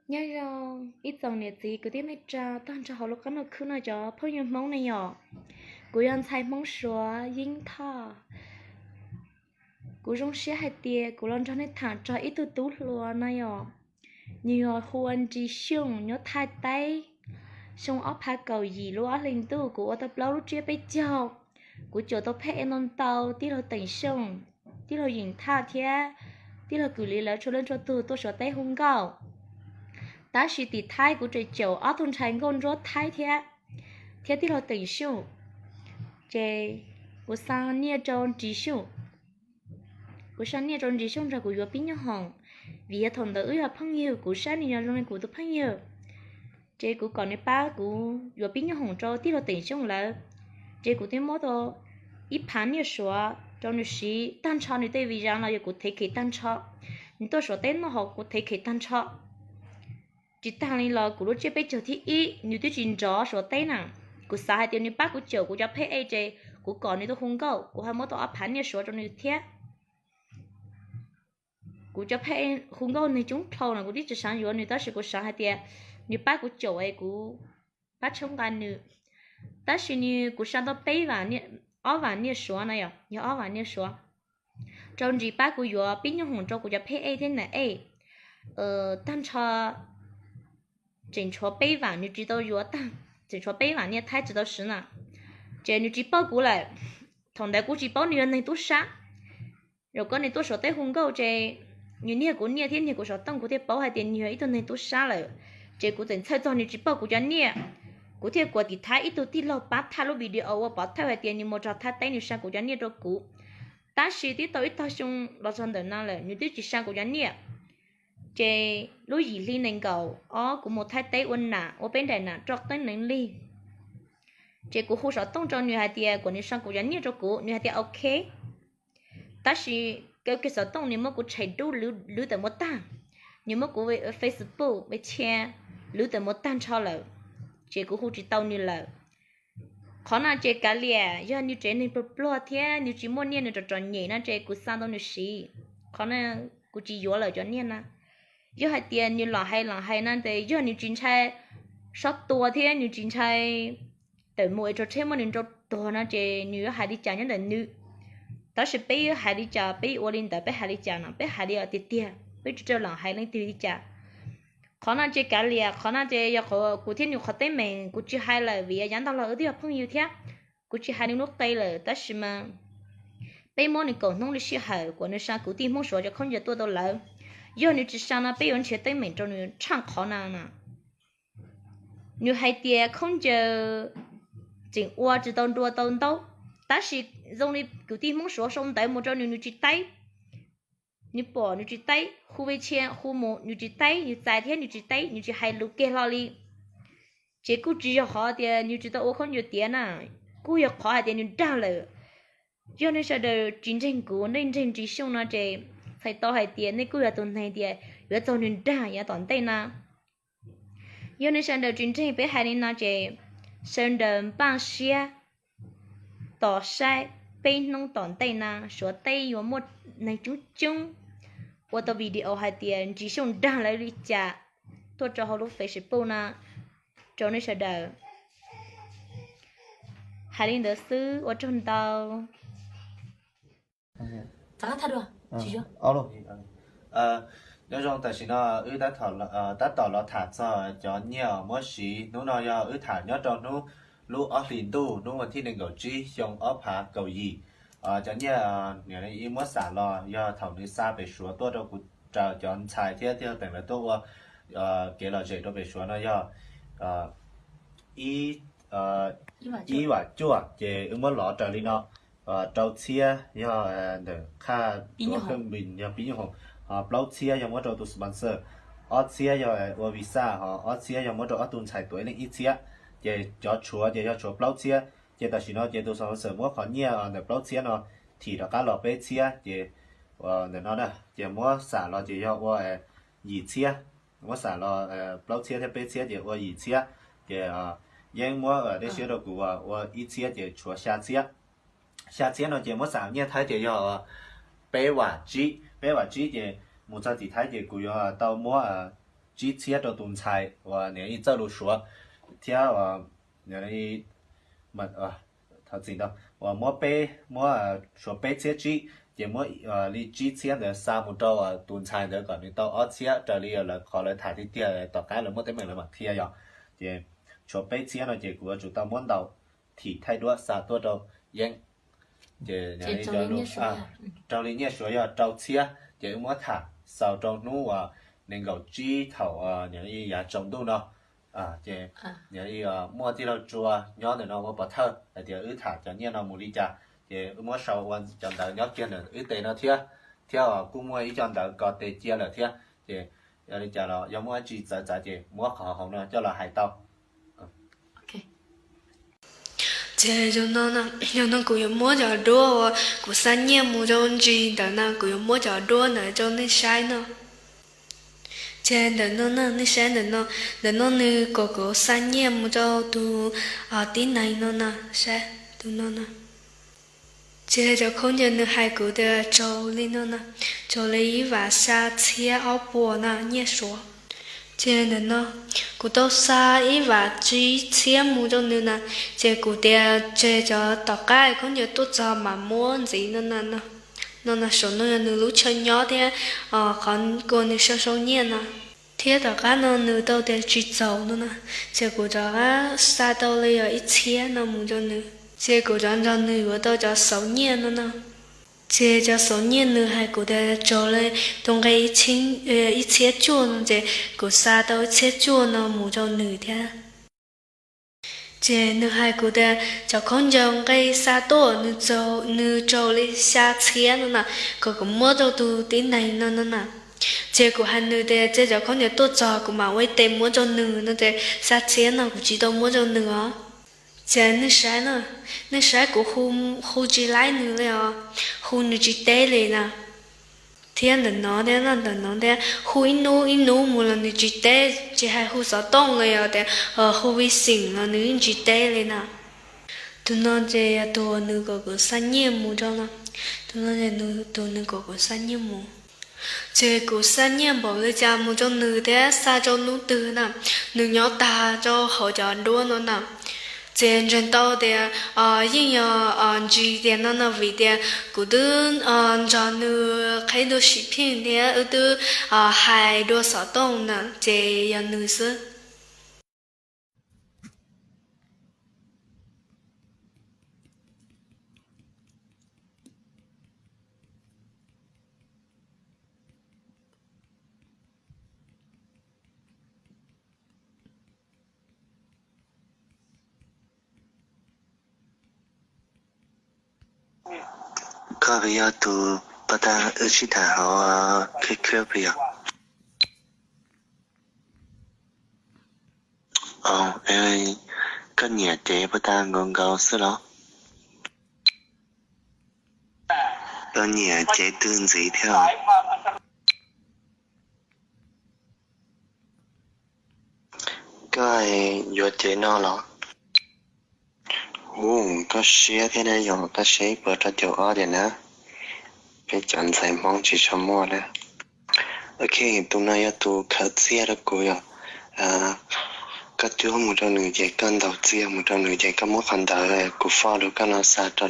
Nyob zoo ib tsoom niam txiv kwv tij neej tsa tag nrho hauv lub qab ntuj khwb no cov phooj ywg Hmoob ne yom. Kuv yog ntxhais Hmoob Suav Yeeb Thoj. Kuv zoo siab hais tias kuv los nrog nej tham txog ib tug tub hluas no yom. Nws yog hu ua Ntsis Xyooj nyob Thaib teb. Xyoo ob phav kaum yim lub ob hlis ntuj kuv ua tau plaub lub tsiab peb caug. Kuv caum tau phej ntau ntau, tij laug Teem Xyooj, tij laug Yeem Thaj thiab tij laug Kws Lis lawv txhua leej txhua tug tuaj Suav teb hu nkauj. Tab sis tim Thaib kuv tseem caum ob tug ntxhais nkauj ntsuab Thaib thiab, thiab tij laug Teem Xyooj. Ces kuv xa nyiaj rau Ntsis Xyooj. Kuv xa nyiaj rau Ntsis Xyooj nrog kuv yuav pib nyoob hoom, vim yog thaum ntawd wb yog phooj ywg, kuv saib nws yog zoo li kuv tus phooj ywg. Ces kuv kom nws pab kuv yuav pib nyoob hoom rau tij laug Teem Xyooj lawv. Ces kuv thiaj muab tau ib phav nyiaj Suav rau nws siv tag nrho, nws tej visa no yog kuv thev khev tag nrho. Nws tuaj Suav teb noj haus kuv thev khev tag nrho. Tsis tag li los kuv lub tsiab peb caug thib ib nws twb tsis nrov Suav teb na. Kuv xav hais tias nws pab kuv caum kuv cov phej ej ces kuv kom nws tuaj hu nkauj, kuv ho muab tau ob phav nyiaj Suav rau nws thiab. Kuv cov phej ej hu nkauj neeg coob dhau no kuv twb tsis xav yuav nws, tab sis kuv xav hais tias nws pab kuv caum es kuv pab tshoob nqa nws. Tab sis nws kuv xa tau peb, ob vam nyiaj Suav na yom, yog ob vam nyiaj Suav rau Ntsis pab kuv yuav pib nyoob hoom rau kuv cov phej ej thiab nam ej. Tag nrho tseem tshuav peb vam nws tsis tau yuav tag, tseem tshuav peb vam nyiaj Thaib tsis tau siv na. Ces nws tsis paub kuv lawm. Thaum ntawd kuv tsis paub nws yog neeg tub sab. Zaum koj nws tuaj Suav teb hu nkauj ces nws niag kuv nyiaj thiab niag kuv xov tooj, kuv thiaj paub hais tias nws yog ib tug neeg tub sab lawm. Ces kuv txawm txhawj txog nws tsis pauj kuv cov nyiaj. Kuv thiaj kuas tim Thaib ib tug tij laug pab thaij lub video ua pov thawj hais tias nws mus rau Thaib teb nws xa kuv cov nyiaj rau kuv. Tab sis twb tau ib tog xyoo los txog ntawm no lawm nws twb tsis xa kuv cov nyiaj. Ces lub yim hli nees nkaum ob kuv mus Thaib teb ua nam, ua peb nraim nam roj qeeb neev lig. Ces kuv hu xov tooj rau nws hais tias kom nws xa kuv cov nyiaj rau kuv, nws hais tias ok. Tab sis kaw kiag xov tooj nws muab kuv tshem dub lwv tawm mus tag, nws muab kuv Facebook, WeChat lwv tawm mus tag nrho lawm. Ces kuv hu tsis tau nws lawm. Qhov no ces kav liam, yog nws tsev neeg pluag pluag thiab nws tsis muaj nyiaj nws rov rov nyem no ces kuv xa tau nws siv. Qhov no kuv tsis yuav lawm cov nyiaj na. Yog hais tias nws los hais los hais no ces yog nws tsis ntshai sab tua thiab nws tsis ntshai tawm mus es rau tsheb muab nws nrau tuag no ces nws yuav hais li cas nyob ntawm nws. Tab sis peb yuav hais li cas, peb ua li ntawd, peb hais li cas no, peb hais li tiag tiag, peb tsis raws los hais leej twg li cas. Qhov no ces kav liam, qhov no ces yog kuv thiab nws qhov teeb meem, kuv tsis hais lawm vim yav ntau los wb twb yog phooj ywg thiab. Kuv tsis hais nws lub qe lawm tab sis mas peb muab nws kaum hnub li sij hawm kom nws xa kwv tij Hmoob Suav cov khaub ncaws tuaj tau lawv. Yog nws tsis xa no peb yuav nrhiav teeb meem rau nws tshaj qhov no na. Nws hais tias khaub ncaws tseem ua tsis tau nrua tau ntaub, tab sis zoo li kwv tij Hmoob Suav sau ntawv mus rau nws, nws tsis teb. Nws pom nws tsis teb, hu WeChat hu mus nws tsis teb, nws txais thiab nws tsis teb, nws tsis hais lus kiag hlo li. Ces kuj tsis yog qhov tias nws tsis tau ua khaub ncaws tiav na, kuj yog qhov hais tias nws dag lawm. Yog nej sawv daws tsis ntseeg kuv, nej ntseeg Ntsis Xyooj no ces txhais tau hais tias nej kuj yog tus neeg tias yuav txaug nws dag yav tom ntej na. Yog nej sawv daws tsis ntseeg peb hais li no ces sawv daws npaj siab tos saib peb hnub tom ntej na Suav teb yuav muaj neeg coob coob ua tau video hais tias Ntsis Xyooj dag lawv li cas tuaj rau hauv lub Facebook na rau nej sawv daws. Hais li ntawd xwb, ua tsaug ntau. Nyob zoo, tam sim no wb tab tom los tham txog cov nyiaj muab siv. Hnub no yog wb tham nyob rau hnub lub ob hlis ntuj, hnub vas thib nees nkaum tsib xyoo ob phav kaum yim. Cov nyiaj muab xam los yog thaum nws xa pem Suav tuaj rau kuv raws cov ntxhais thiab tij laug Teem lawv tuaj ua kev lom zem rau pem Suav no yog ib, ib vam cuaj, ces wb muab lov raws li no. Rau txhiab yog ntawm qhaj tuav kheej npis yog pib nyuj hoom, plaub txhiab yog muab rau tus sponsor, ob txhiab yog ua visa, ho ob txhiab yog muab rau ob tug ntxhais tuav ib leeg ib txhiab. Ces cov tshuav ces yog tshuav plaub txhiab. Ces tam sim no ces tus sponsor muab qhov nyiaj ntawm plaub txhiab no thim rov qab los peb txhiab, ces ntawm no na ces muab xam los ces yog ua yim txhiab. Muab xam los plaub txhiab thiab peb txhiab ces ua yim txhiab. Ces yeej muab dej siab rau kuv ua ib txhiab ces tshuav xya txhiab. Xya txhiab no ces muab xam nyiaj Thaib ces yog peb vam tsib. Peb vam tsib ces mus txog tim Thaib ces kuv yuav tau muab tsib txhiab rau tus ntxhais uas niam ib txawj lus Suav thiab thov txim ntau, uas muab peb, muab Suav peb txhiab tsib, ces muab li tsib txhiab ntawd xa mus rau tus ntxhais ntawd kom nws tau ob txhiab raws li lawv qhov lawv tham tiag tiag, tom qab lawv muaj teeb meem lawv mam qhia yom. Ces tshuav peb txhiab no ces kuv yuav tsum tau muab ntaus thim thaij duab xa tuaj rau Yeeb. Ces raug li nyiaj Suav yog rau txhiab, ces wb muab tham xaus rau hnub uas nees nkaum tsib thaum yav tsaus ntuj no. Ces muaj tij laug Tsua nyob ntawm no ua pov thawj hais tias wb tham cov nyiaj no mus li cas, ces wb muab sau ua cov ntawv nyob kiag ntawm wb tes no thiab, thiab kuj muaj ib co ntawv ko tes cia lawm thiab. Ces yog li cas los yog muaj dab tsi txawv txav ces muab qhov hauv no coj los hais tau. Ces zaum no kuv yuav muab cov duab uas kuv xa nyiaj mus rau Ntsis ntawd na, kuv yuav muab cov duab ntawd rau nej saib no. Ces ntawm no na, nej saib ntawm no, ntawm no nws kom kuv xa nyiaj mus rau tus tib neeg no na, saib tus no na. Ces cov khaub ncaws nws hais kuv tias raug li no na, raug li ib vam xya txhiab ob puas na nyiaj Suav. Ces ntawm no kuv tau xa ib vam tsib txhiab mus rau nws na, ces kuv tias tseg cov tom qab khaub ncaws tuaj txog mam muab ntxiv no na. No na, saum no yog nws lub chaw nyob thiab qhov kua nws sau sau nyiaj no. Thiab tom qab no nws tau tias tsis txaus no na, ces kuv rov qab xa tau li yog ib txhiab no mus rau nws, ces kuv rov nrog nws yuav tau cov xauv nyiaj no na. Ces cov xauv nyiaj nws hais kuv tias raug li tus nqi ib txhiab cuaj no, ces kuv xa tau ib txhiab cuaj no mus rau nws thiab. Ces nws hais kuv tias cov khaub ncaws nqi xa tuaj nws raug li xya txhiab no na, kom kuv muab rau tus tib neeg no no na. Ces kuv hais nws tias ces cov khaub ncaws tuaj txog kuv mam ua ib tes muab rau nws no, ces xya txhiab no kuv tsis tau muab rau nws os. Ces nej saib na, nej saib kuv hu tsis laib nws li os, hu nws tsis teb li na. Thiab ntawm no thiab, ntawm no thiab, hu ib hnub ib hnub mus los nws tsis teb, tsis hais hu xov tooj los yog tias hu vi xim los nws yeej tsis teb li na. Tus no ces yog tus uas nws kom kuv xa nyiaj mus rau no, tus no ces tus nws kom kuv xa nyiaj mus. Ces kuv xa nyiaj npaum li cas mus rau nws thiab xa rau hnub twg na, nws nyob tag rau hauv cov duab no na. Ces ntseeg tau tias yeej yog Ntsis tias no no vim tias kuv twb nrog nws qhib dua sim pheej thiab wb twb hais dua xov tooj na, ces yog nws xwb. Koj puas yog tus pab tag wb sib tham hauv khwb khwb puas yog? Koj nyiam ces pab tag nkaus nkaus xwb los? Koj nyiam ces twg ntxiv thiab? Koj yuav ces no los? Hu, koj siab thiab na, yog koj siab ib puas rau caum ob tiam na, peb cov ntxhais Hmoob tsis tshua muaj na. Ok, tus no yog tus khaws txiaj rau kuv yom. Koj cuab mus rau nws ces koj ntaus txiaj mus rau nws ces koj muab qhov ntawd kuv foj rau koj no xa rau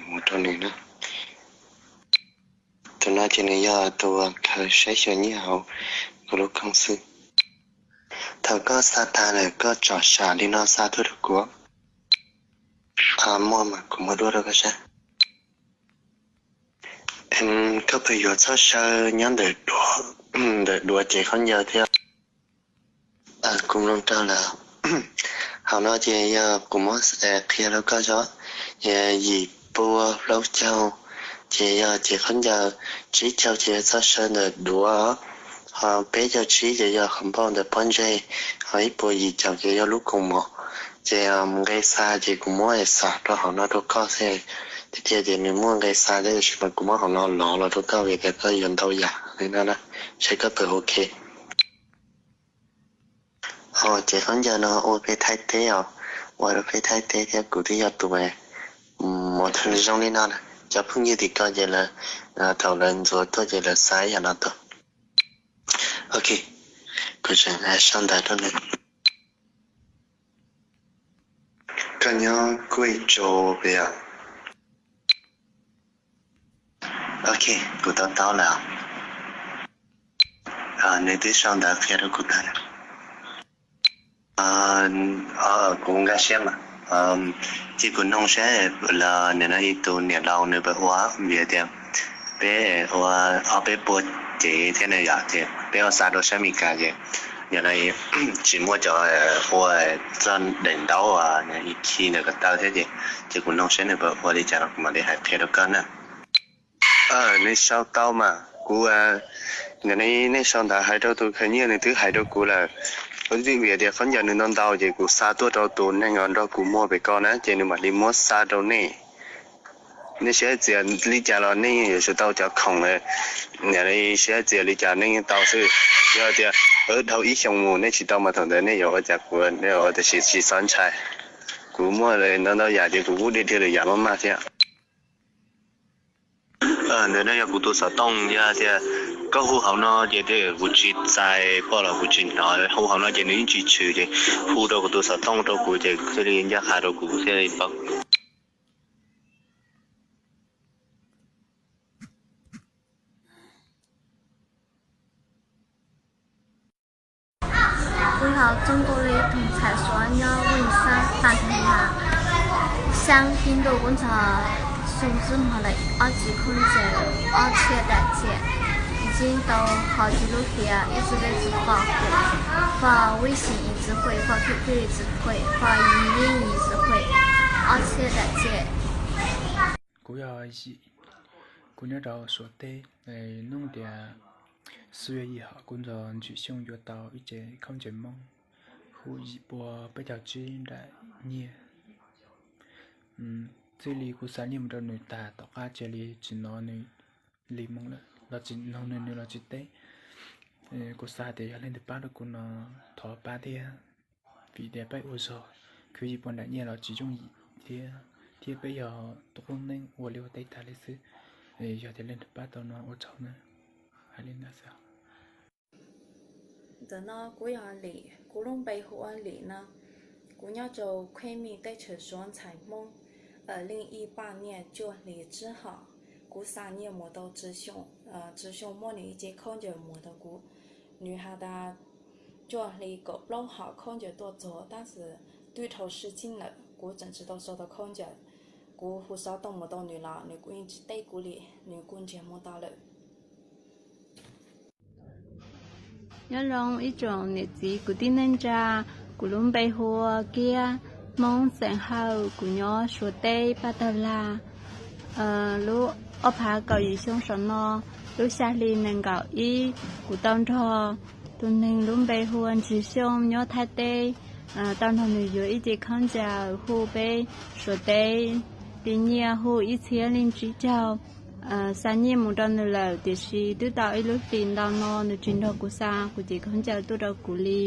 mus rau nws na. Tus no ces nws yog tus khaws saib xyuas nyiaj hauv kuv lub koom xwb. Thaum koj xa tag lawm koj tsom sam li no xa tuaj rau kuv. Muaj mas kuv muab duab rau koj saib. Koj puas yuav txoj saw nyob ntawm duav, ntawm duav cev khaub ncaws thiab? Kuv mloog raug lawm. Hauv no ces yog kuv muab qhia rau koj tso, yim pua plaub caug ces yog cev khaub ncaws, tsib caug ces yog txoj saw ntawm duav, ho peb caug tsib ces yog qhov npauj ntawm pob ntseg, ho ib puas yim caum ces yog lub koos mom. Ces nqe xa ces kuv muab xam rau hauv no rau koj xwb, tiag tiag ces nws muaj nqe xa thiab tab sis mas kuv muab hauv no lov los rau koj vim tias koj yuav ntau yam li no na, seb koj puas ok. Ho cev khaub ncaws no ua peb Thaib teb os, ua rau peb Thaib teb thiab kuv twb yog tus muab zoo li no na. Cov phooj ywg tim ko ces lawv, thaum lawv ntxuav tuaj ces lawv xa ib yam no tuaj. Ok, Kuv tseem hais sau ntawv rau nws. Koj nyob kuj ib tso pem os. Ok, kuv to taub lawm. Nws twb sau ntawv qhia rau kuv tag. Kuv nkag siab mas. Ces kuv noog saib los nim no ib tus niam laus nws puas ua, vim tias peb ua ob peb puas cev thiab ne yom, ces peb ua xa rau sab Amelikas ces nim no tsis muaj cov ua txog daim ntaub ib khi ntawm ko taw thiab ces, ces kuv noog saib nws puas ua li cas los kuv mam li hais qhia rau koj na. Nej sau tau mas kuv, nim no nej sau ntawv hais rau tus khwv nyiaj nws twb hais rau kuv lawm. Kuv twb vim tias khaub ncaws nws ntau ntau ces kuv xa tuaj rau tus neeg uas nrog kuv muag pem ko na ces nws mam li muab xa rau nej. Nej siab txias li cas los nej yuav tsum tau cov khoom, nim no siab txias li cas nej yeej tau xwb. Yog tias dhau ib xyoos mus nej tsis tau mas thaum ntawd nej yuav ua cas kuv, nej ua tiam sis tsis txhob ntshai. Kuv muaj ntau ntau yam ces kuv kuj dhia dhia lwm yam maj maj thiab. Ntawm no yog kuv tus xov tooj, yog tias koj hu hauv no ces kuv tsis txais pom los kuv tsis hnov, hu hauv no ces nws yeej tsis tshwm ces hu rau kuv tus xov tooj rau kuv ces thiaj li ncaj qha rau kuv thiaj li paub. Kuv yog Txooj Nkauj Lis tus ntxhais Suav nyob Vwj Xab Tag Npas, xyab tib ntuj kuv ntxhov xyoo xwb hmo lawm ob txiv khaub ncaws ob txhiab daim txiaj, ntsib tau hauv tsis lub hiav ib txwm lej txwm pom, pom vib xim ib txwm huem, pom thwj thwj ib txwm huem, pom yim yim ib txwm huem, ob txhiab daim tsiaj. Kuv yog Yim, kuv nyob rau Suav teb. Nug tias xib yuav yim hom kuv ntxhov ntsis xyoo yuav tau ib ce khaub ncaws Hmoob hu yim pua peb caug tsib nram nyiaj. Txij li kuv xa nyiaj mus rau nws tag tom qab cia li tsis hnov nws li moo lawm los tsis noog nws, nws los tsis teb. Kuv xav tias yog leej twg pab rau kuv no thov pab thiab, vim tias peb ua zog khwv yim pua nram nyiaj los tsis yooj yim thiab, thiab peb yog tus qub neeb ua liaj ua teb tag li xwb. Yog tias leej twg pab tau no ua tsaug na. Hais li ntawd xwb. Ntawm no kuv yog Lim, kuv lub npe hu ua Lim no. Kuv nyob rau Khej Mij teb chaws Suav ntxhais Hmoob. Leej ib paj niaj cuaj hlis tsib hom, kuv xa nyiaj mus tau tswv xyoo, tswv xyoo muab nws ib ce khaub ncaws mus rau kuv. Nws has tas cuaj hli kaum plaub hom khaub ncaws tuaj txog tab sis twb dhau sib txheeb lawm, kuv tseem tsis tau sau tau khaub ncaws. Kuv hu xov tooj mus tau nws los nws kuj yeej tsis teb kuv li, nws kuj ntsiag mus tau lawm. Nyob zoo ib tsoom niam txiv kwv tij neej tsa, kuv lub npe hu ua Kiab, Hmoob xeem Hawj, kuv nyob Suav teb Paj Tawg Lag. Lub ob phav kaum yim xyoo saum no, lub xya hli nees nkaum ib, kuv tau nrog tus neeg lub npe hu ua Ntsig Xyooj nyob Thaib teb, tau nrog nws yuav ib ce khaub ncaws hu peb Suav teb li nyiaj hu ib txhiab leej tsib caug. Xa nyiaj mus rau nws lawm tiam sis twb tau ib lub hlis ntau no nws tsis nrog kuv xa kuv ce khaub ncaws tuaj rau kuv li.